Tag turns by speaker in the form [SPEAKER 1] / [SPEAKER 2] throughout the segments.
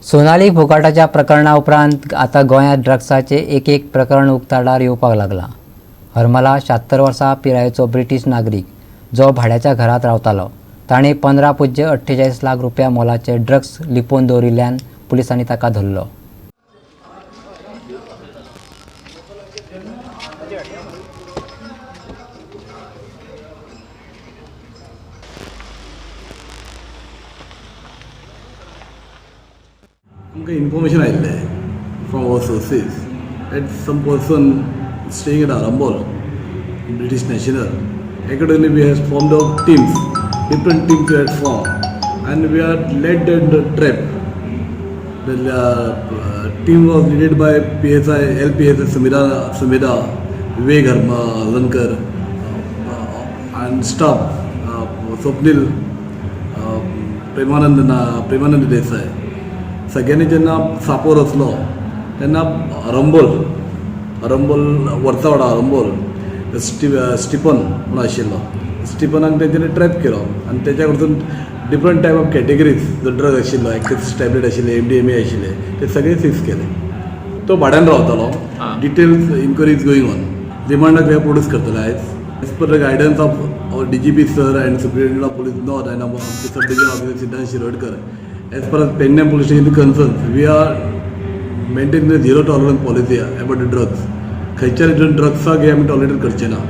[SPEAKER 1] सोनाली फोगाटाच्या प्रकरणा उपरांत आतां गोंयांत ड्रग्साचें एक एक प्रकरण उक्ताडार येवपाक लागलां. हरमला 76 वर्सां पिरायेचो ब्रिटीश नागरीक जो भाड्याच्या घरांत रावतालो, ताणें 15.48 लाख रुपया मोलाचे ड्रग्स लिपोवन दवरिल्ल्यान पुलिसांनी ताका धरलो.
[SPEAKER 2] आमकां इन्फॉर्मेशन आयिल्लें from our sources that some person staying at Arambol, British national. Accordingly, we have formed our teams, different teams we had formed, and we are led in the trap. The team was led by PSI, LPSI Samira, Samira, Vivek Harlankar, and staff Swapnil, Premanand ना प्रेमानंद देसाय. सगळ्यांनी जेन्ना सापो रचलो तेन्ना अरंबोल, अरंबोल वर्चावाडा अरंबोल स्टिपन म्हणून आशिल्लो, स्टिपनाक तेंच्यांनी trap केलो आनी तेच्या कडसून डिफरंट टायप ऑफ कॅटेगरीज जो ड्रग आशिल्लो, एक्सेस टॅबलेट आशिल्ले, एमडीएमए आशिल्ले, ते सगळे सीज केले. तो भाड्यान रावतालो. Details inquiry is going on. रिमांडाक हे प्रोड्यूस करतले आयज, as per the guidance of our DGP sir and Superintendent of Police North and आमचे सब डिvision officer Siddhant Shirodkar. As far as Pernem Police Station concern, we are maintain the zero tolerance policy about the drugs. खंयच्या रितीन ड्रग्साक हे आमी tolerate करचे ना.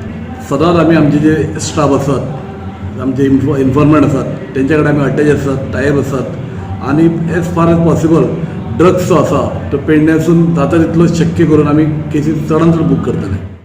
[SPEAKER 2] सदांच आमी आमचे जे स्टाफ आसात, आमचे इन्फॉर्मंट आसात, तेंच्या कडेन आमी अटॅच आसात, टायप आसात आनी as far as possible drugs जो आसा तो पेडण्यासून जाता तितलो शक्य करून आमी केसीस चडान चड बूक करतले.